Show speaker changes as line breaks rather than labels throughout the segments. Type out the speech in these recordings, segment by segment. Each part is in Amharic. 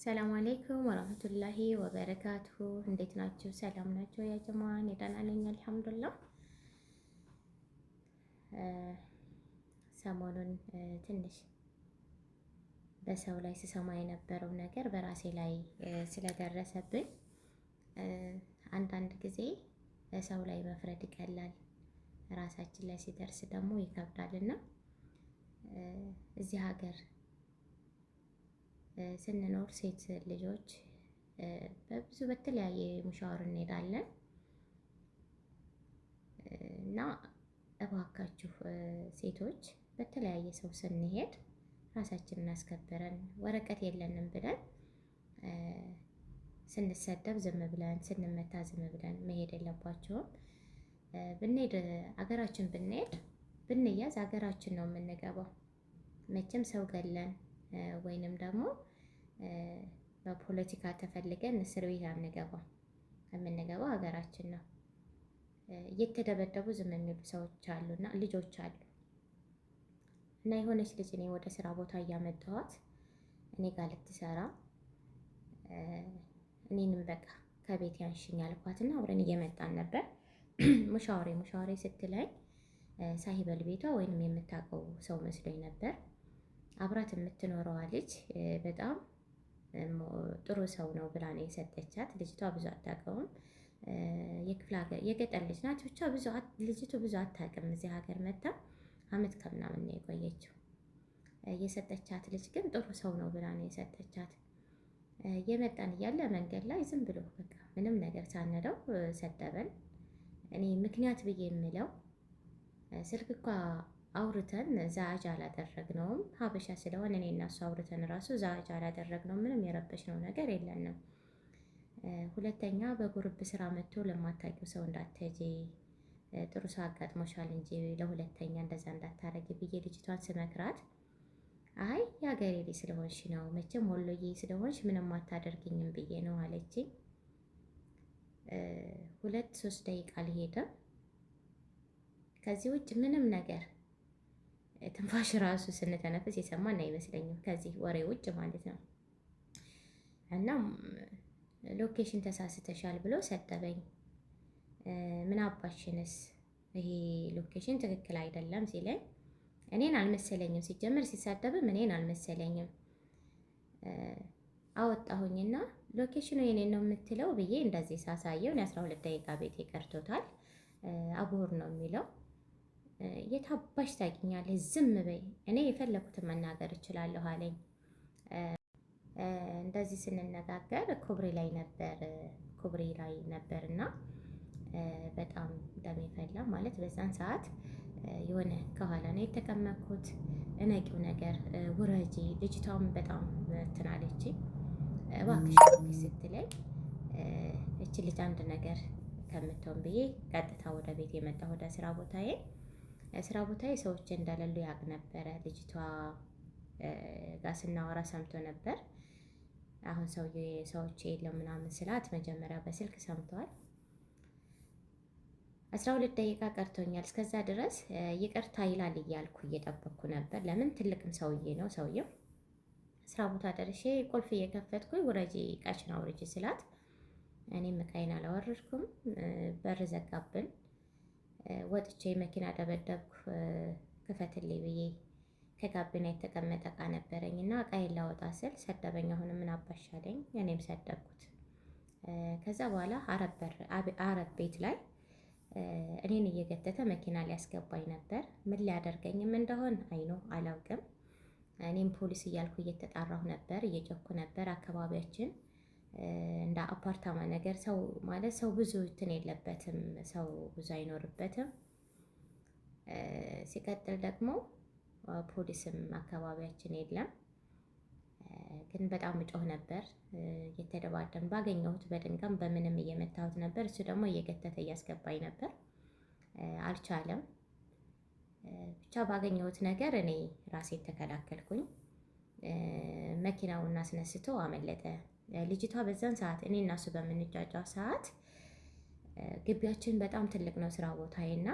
ሰላም አለይኩም ወራህመቱላሂ ወበረካቱሁ። እንዴት ናችሁ? ሰላም ናችሁ? ያ ጀማዓ እኔ ደህና ነኝ አልሐምዱሊላህ። ሰሞኑን ትንሽ በሰው ላይ ስሰማ የነበረው ነገር በራሴ ላይ ስለደረሰብኝ አንዳንድ ጊዜ ሰው ላይ መፍረድ ይቀላል፣ ራሳችን ላይ ሲደርስ ደግሞ ይከብዳልና እዚህ ሀገር ስንኖር ሴት ልጆች በብዙ በተለያየ مشوار እንሄዳለን እና እባካችሁ ሴቶች በተለያየ ሰው ስንሄድ ራሳችንን አስከብረን ወረቀት የለንም ብለን ስንሰደብ ዝም ብለን ስንመታ ዝም ብለን መሄድ የለባቸውም። ብንሄድ አገራችን ብንሄድ ብንያዝ አገራችን ነው የምንገባው። መቼም ሰው ገለን ወይንም ደግሞ በፖለቲካ ተፈልገን እስር ቤት አንገባም። የምንገባው ሀገራችን ነው። እየተደበደቡ ዝም የሚሉ ሰዎች አሉና ልጆች አሉ። እና የሆነች ልጅ እኔ ወደ ስራ ቦታ እያመጣኋት እኔ ጋር ልትሰራ እኔንም በቃ ከቤት ያንሽኝ አልኳትና አብረን እየመጣን ነበር። مشوار مشوار ስትለኝ ሳሂበል ቤቷ ወይንም የምታውቀው ሰው መስሎኝ ነበር። አብራት የምትኖረዋ ልጅ በጣም ጥሩ ሰው ነው ብላ ነው የሰጠቻት። ልጅቷ ብዙ አታውቀውም። የክፍለ ሀገር የገጠር ልጅ ናት። ብቻ ብዙ ልጅቱ ብዙ አታውቅም። እዚህ ሀገር መታ አመት ከምናምን ነው የቆየችው። የሰጠቻት ልጅ ግን ጥሩ ሰው ነው ብላ ነው የሰጠቻት። እየመጣን እያለ መንገድ ላይ ዝም ብሎ በቃ ምንም ነገር ሳንለው ሰደበን። እኔ ምክንያት ብዬ የምለው ስልክ እኳ አውርተን ዛጅ አላደረግነውም። ሀበሻ ስለሆነ እኔ እና እሱ አውርተን ራሱ ዛጅ አላደረግነውም። ምንም የረበሽነው ነገር የለንም። ሁለተኛ በ group ስራ መጥቶ ለማታውቂው ሰው እንዳትሄጂ ጥሩ ሰው አጋጥሞሻል እንጂ ለሁለተኛ እንደዛ እንዳታረጊ ብዬ ልጅቷን ስመክራት አይ የሀገሬ ልጅ ስለሆንሽ ነው መቼም ወሎዬ ስለሆንሽ ምንም አታደርግኝም ብዬ ነው አለችኝ። 2-3 ደቂቃ አልሄደም። ከዚህ ውጭ ምንም ነገር ትንፋሽ ራሱ ስንተነፍስ የሰማን አይመስለኝም። ከዚህ ወሬ ውጭ ማለት ነው። እና location ተሳስተሻል ብሎ ሰደበኝ። ምን አባሽንስ ይሄ location ትክክል አይደለም ሲለኝ እኔን አልመሰለኝም። ሲጀምር ሲሳደብም እኔን አልመሰለኝም። አወጣሁኝና location ኑ የኔን ነው የምትለው ብዬ እንደዚህ ሳሳየው 12 ደቂቃ ቤቴ ቀርቶታል። አቡሁር ነው የሚለው የታባሽ ታውቂኛለሽ፣ ዝም በይ፣ እኔ የፈለኩትን መናገር እችላለሁ አለኝ። እንደዚህ ስንነጋገር ኩብሪ ላይ ነበር ኩብሪ ላይ ነበር እና በጣም ደሜ ፈላ። ማለት በዛን ሰዓት የሆነ ከኋላ ነው የተቀመጥኩት። እነቂው ነገር ውረጂ፣ ልጅቷም በጣም እንትን አለችኝ። እባክሽ ስትለኝ እች ልጅ አንድ ነገር ከምትሆን ብዬ ቀጥታ ወደ ቤት የመጣሁ ወደ ስራ ቦታዬ። ስራ ቦታዬ ሰዎች እንደሌሉ ያውቅ ነበረ። ልጅቷ ጋር ስናወራ ሰምቶ ነበር። አሁን ሰውዬ ሰዎች የለም ምናምን ስላት መጀመሪያ በስልክ ሰምተዋል። 12 ደቂቃ ቀርቶኛል። እስከዛ ድረስ ይቅርታ ይላል እያልኩ እየጠበቅኩ ነበር። ለምን ትልቅም ሰውዬ ነው ሰውየው። ስራ ቦታ ደርሼ ቁልፍ እየከፈትኩኝ ውረጂ እቃሽን አውርጂ ስላት እኔም እቃዬን አላወረድኩም። በር ዘጋብን። ወጥቼ መኪና ደበደብኩ። ክፈትልኝ ብዬ ከጋቢና የተቀመጠ እቃ ነበረኝ እና እቃዬን ላወጣ ስል ሰደበኝ። አሁንም ምን አባሽ አለኝ። እኔም ሰደብኩት። ከዛ በኋላ አረብ ቤት ላይ እኔን እየገተተ መኪና ሊያስገባኝ ነበር። ምን ሊያደርገኝም እንደሆን አይኖ አላውቅም። እኔም ፖሊስ እያልኩ እየተጣራሁ ነበር፣ እየጮኩ ነበር። አካባቢያችን እንደ አፓርታማ ነገር ሰው ማለት ሰው ብዙ እንትን የለበትም፣ ሰው ብዙ አይኖርበትም። ሲቀጥል ደግሞ ፖሊስም አካባቢያችን የለም። ግን በጣም እጮህ ነበር። እየተደባደብን ባገኘሁት በድንጋም በምንም እየመታሁት ነበር። እሱ ደግሞ እየገተተ እያስገባኝ ነበር። አልቻለም። ብቻ ባገኘሁት ነገር እኔ ራሴን ተከላከልኩኝ። መኪናውን አስነስቶ አመለጠ። ልጅቷ በዛን ሰዓት እኔ እና እሱ በምንጫጫ ሰዓት ግቢያችን በጣም ትልቅ ነው ስራ ቦታዬና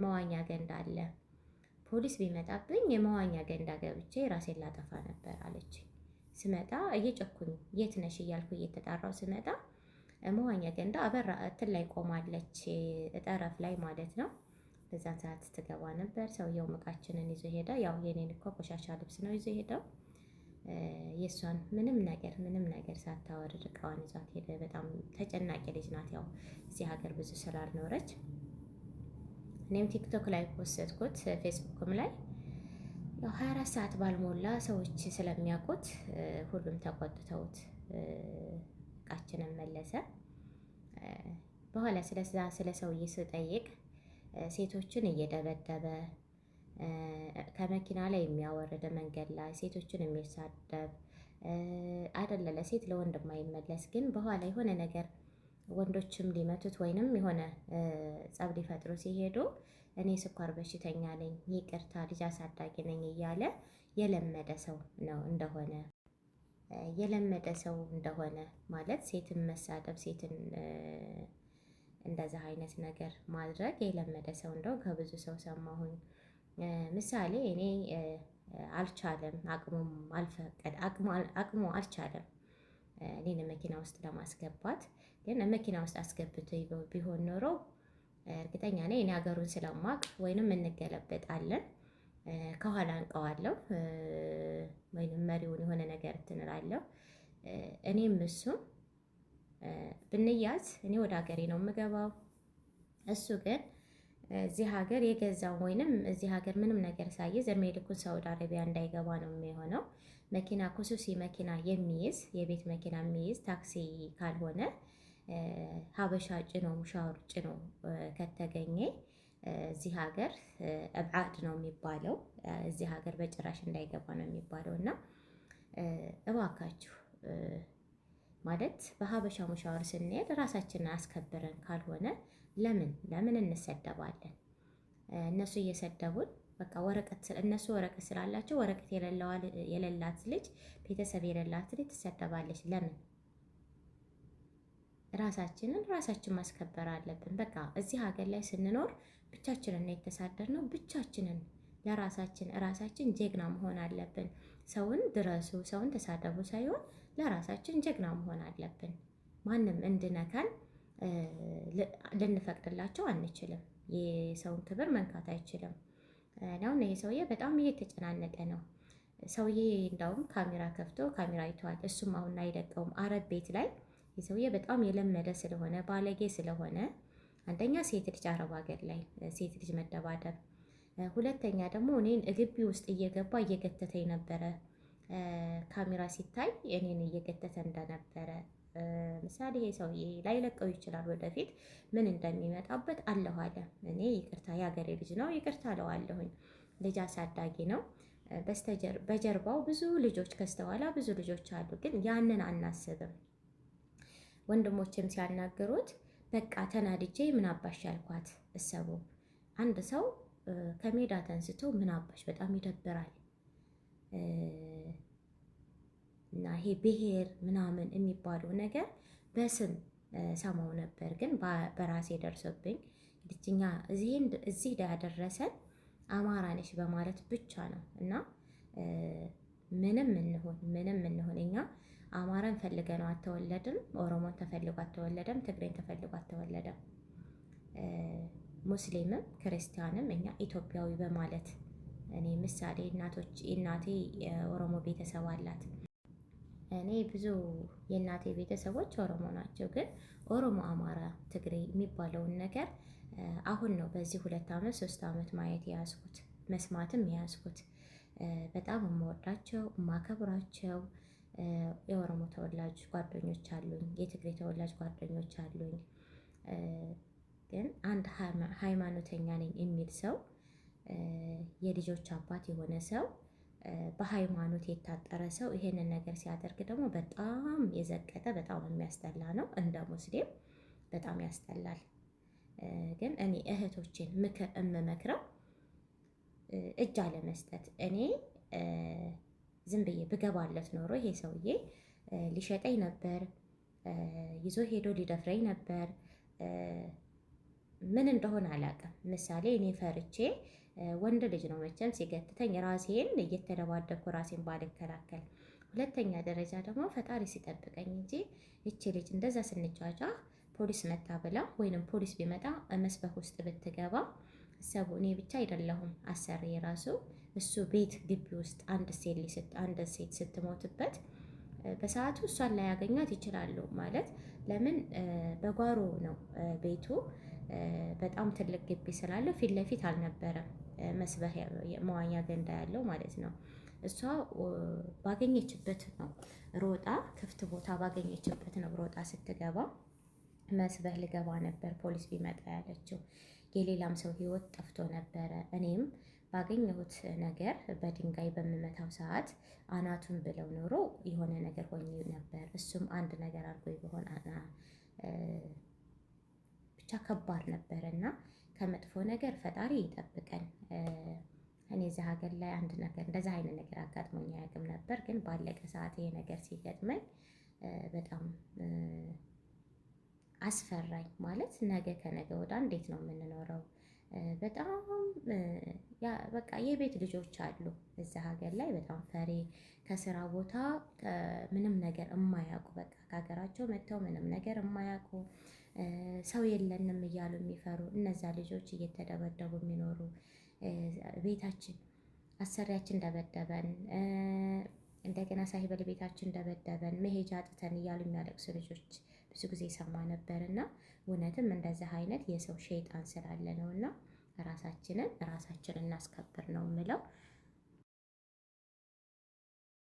መዋኛ ገንዳ አለ። ፖሊስ ቢመጣብኝ የመዋኛ ገንዳ ገብቼ ራሴን ላጠፋ ነበር አለች። ስመጣ እየጨኩኝ የት ነሽ እያልኩ እየተጣራው ስመጣ መዋኛ ገንዳ አበራ እንትን ላይ ቆማለች፣ ጠረፍ ላይ ማለት ነው። በዛን ሰዓት ስትገባ ነበር። ሰውየው እቃችንን ይዞ ሄደ። ያው የኔን እኮ ቆሻሻ ልብስ ነው ይዞ ሄደው። የእሷን ምንም ነገር ምንም ነገር ሳታወርድ እቃዋን ይዟት ሄደ። በጣም ተጨናቂ ልጅ ናት። ያው እዚህ ሀገር ብዙ ስላልኖረች እኔም ቲክቶክ ላይ ፖስትኩት፣ ፌስቡክም ላይ ያው 24 ሰዓት ባልሞላ ሰዎች ስለሚያውቁት ሁሉም ተቆጥተውት እቃችንን መለሰ። በኋላ ስለዛ ስለ ሰውዬ ስጠይቅ ሴቶችን እየደበደበ ከመኪና ላይ የሚያወርድ መንገድ ላይ ሴቶችን የሚሳደብ አይደለ፣ ለሴት ለወንድ የማይመለስ ግን በኋላ የሆነ ነገር ወንዶችም ሊመቱት ወይንም የሆነ ጸብ ሊፈጥሩ ሲሄዱ እኔ ስኳር በሽተኛ ነኝ፣ ይቅርታ ልጅ አሳዳጊ ነኝ እያለ የለመደ ሰው ነው እንደሆነ የለመደ ሰው እንደሆነ ማለት ሴትን መሳደብ ሴትን እንደዛ አይነት ነገር ማድረግ የለመደ ሰው እንደው ከብዙ ሰው ሰማሁኝ። ምሳሌ እኔ አልቻለም፣ አቅሙም አልፈቀድ አቅሙ አልቻለም እኔን መኪና ውስጥ ለማስገባት። ግን መኪና ውስጥ አስገብቶ ቢሆን ኖሮ እርግጠኛ ነኝ እኔ ሀገሩን ስለማቅ ወይንም እንገለበጣለን፣ ከኋላ አንቀዋለሁ ወይንም መሪውን የሆነ ነገር እንትን እላለሁ። እኔም እሱም ብንያዝ እኔ ወደ ሀገሬ ነው የምገባው። እሱ ግን እዚህ ሀገር የገዛው ወይንም እዚህ ሀገር ምንም ነገር ሳይዝ እድሜ ልኩን ሳውዲ አረቢያ እንዳይገባ ነው የሚሆነው። መኪና خصوصي መኪና የሚይዝ የቤት መኪና የሚይዝ ታክሲ ካልሆነ ሀበሻ ጭኖ مشاور ጭኖ ከተገኘ እዚህ ሀገር إبعاد ነው የሚባለው። እዚህ ሀገር በጭራሽ እንዳይገባ ነው የሚባለው። እና እባካችሁ ማለት በሀበሻ مشاور ስንሄድ ራሳችንን አስከብረን ካልሆነ ለምን ለምን እንሰደባለን? እነሱ እየሰደቡን በቃ ወረቀት እነሱ ወረቀት ስላላቸው ወረቀት የሌላት ልጅ ቤተሰብ የሌላት ልጅ ትሰደባለች። ለምን? ራሳችንን ራሳችን ማስከበር አለብን። በቃ እዚህ ሀገር ላይ ስንኖር ብቻችንን ነው የተሳደርነው። ብቻችንን ለራሳችን ራሳችን ጀግና መሆን አለብን። ሰውን ድረሱ፣ ሰውን ተሳደቡ ሳይሆን ለራሳችን ጀግና መሆን አለብን። ማንም እንድነካን ልንፈቅድላቸው አንችልም። የሰውን ክብር መንካት አይችልም። አሁን ይሄ ሰውዬ በጣም እየተጨናነቀ ነው። ሰውዬ እንዳውም ካሜራ ከፍቶ ካሜራ አይተዋል። እሱም አሁን አይለቀውም። አረብ ቤት ላይ የሰውዬ በጣም የለመደ ስለሆነ ባለጌ ስለሆነ አንደኛ ሴት ልጅ አረብ ሀገር ላይ ሴት ልጅ መደባደብ፣ ሁለተኛ ደግሞ እኔን ግቢ ውስጥ እየገባ እየገተተኝ ነበረ። ካሜራ ሲታይ እኔን እየገተተ እንደነበረ ምሳሌ ይሄ ሰውዬ ላይለቀው ይችላል። ወደፊት ምን እንደሚመጣበት አለሁ አለ። እኔ ይቅርታ የሀገሬ ልጅ ነው ይቅርታ አለዋለሁኝ። ልጅ አሳዳጊ ነው። በጀርባው ብዙ ልጆች ከስተኋላ ብዙ ልጆች አሉ። ግን ያንን አናስብም። ወንድሞችም ሲያናግሩት በቃ ተናድጄ ምን አባሽ ያልኳት እሰቡ። አንድ ሰው ከሜዳ ተንስቶ ምን አባሽ በጣም ይደብራል። እና ይሄ ብሔር ምናምን የሚባለው ነገር በስም ሰማው ነበር፣ ግን በራሴ ደርሶብኝ ልጅኛ እዚህ ያደረሰን አማራ ነሽ በማለት ብቻ ነው። እና ምንም እንሁን ምንም እንሁን እኛ አማራን ፈልገነው አልተወለድም። ኦሮሞን ተፈልጎ አልተወለደም። ትግሬን ተፈልጎ አልተወለደም። ሙስሊምም ክርስቲያንም እኛ ኢትዮጵያዊ በማለት እኔ ምሳሌ እናቶች እናቴ የኦሮሞ ቤተሰብ አላት። እኔ ብዙ የእናቴ ቤተሰቦች ኦሮሞ ናቸው። ግን ኦሮሞ፣ አማራ፣ ትግሬ የሚባለውን ነገር አሁን ነው በዚህ 2 ዓመት 3 ዓመት ማየት የያዝኩት መስማትም የያዝኩት። በጣም የምወዳቸው የማከብራቸው የኦሮሞ ተወላጅ ጓደኞች አሉኝ፣ የትግሬ ተወላጅ ጓደኞች አሉኝ። ግን አንድ ሃይማኖተኛ ነኝ የሚል ሰው የልጆች አባት የሆነ ሰው በሃይማኖት የታጠረ ሰው ይሄንን ነገር ሲያደርግ ደግሞ በጣም የዘቀጠ በጣም የሚያስጠላ ነው። እንደ ሙስሊም በጣም ያስጠላል። ግን እኔ እህቶቼን ምክር እምመክረው እጅ አለመስጠት። እኔ ዝም ብዬ ብገባለት ኖሮ ይሄ ሰውዬ ሊሸጠኝ ነበር፣ ይዞ ሄዶ ሊደፍረኝ ነበር። ምን እንደሆነ አላውቅም። ምሳሌ እኔ ፈርቼ ወንድ ልጅ ነው መቼም ሲገትተኝ ራሴን እየተደባደብኩ ራሴን ባልከላከል፣ ሁለተኛ ደረጃ ደግሞ ፈጣሪ ሲጠብቀኝ እንጂ ይቺ ልጅ እንደዛ ስንጫጫ ፖሊስ መታ ብላ ወይንም ፖሊስ ቢመጣ መስበክ ውስጥ ብትገባ ሰቡ እኔ ብቻ አይደለሁም አሰሪ የራሱ እሱ ቤት ግቢ ውስጥ አንድ ሴት ስትሞትበት በሰዓቱ እሷን ላያገኟት ይችላሉ። ማለት ለምን በጓሮ ነው ቤቱ፣ በጣም ትልቅ ግቢ ስላለው ፊት ለፊት አልነበረም መስበህ መዋኛ ገንዳ ያለው ማለት ነው። እሷ ባገኘችበት ነው ሮጣ፣ ክፍት ቦታ ባገኘችበት ነው ሮጣ ስትገባ መስበህ ልገባ ነበር ፖሊስ ቢመጣ ያለችው። የሌላም ሰው ህይወት ጠፍቶ ነበረ። እኔም ባገኘሁት ነገር በድንጋይ በምመታው ሰዓት አናቱን ብለው ኖሮ የሆነ ነገር ሆኜ ነበር። እሱም አንድ ነገር አድርጎ ቢሆን ብቻ ከባድ ነበር እና ከመጥፎ ነገር ፈጣሪ ይጠብቀን። እኔ እዚህ ሀገር ላይ አንድ ነገር እንደዛ አይነት ነገር አጋጥሞኝ አያውቅም ነበር። ግን ባለቀ ሰዓት ይሄ ነገር ሲገጥመኝ በጣም አስፈራኝ። ማለት ነገ ከነገ ወዲያ እንዴት ነው የምንኖረው? በጣም በቃ የቤት ልጆች አሉ እዛ ሀገር ላይ በጣም ፈሪ፣ ከስራ ቦታ ምንም ነገር የማያውቁ፣ በቃ ከሀገራቸው መጥተው ምንም ነገር የማያውቁ፣ ሰው የለንም እያሉ የሚፈሩ፣ እነዛ ልጆች እየተደበደቡ የሚኖሩ፣ ቤታችን አሰሪያችን ደበደበን፣ እንደገና ሳሂበል ቤታችን ደበደበን፣ መሄጃ አጥተን እያሉ የሚያለቅሱ ልጆች ብዙ ጊዜ ይሰማ ነበር። እና እውነትም እንደዚህ አይነት የሰው ሸይጣን ስላለ ነው እና ራሳችንን ራሳችን እናስከብር ነው የምለው።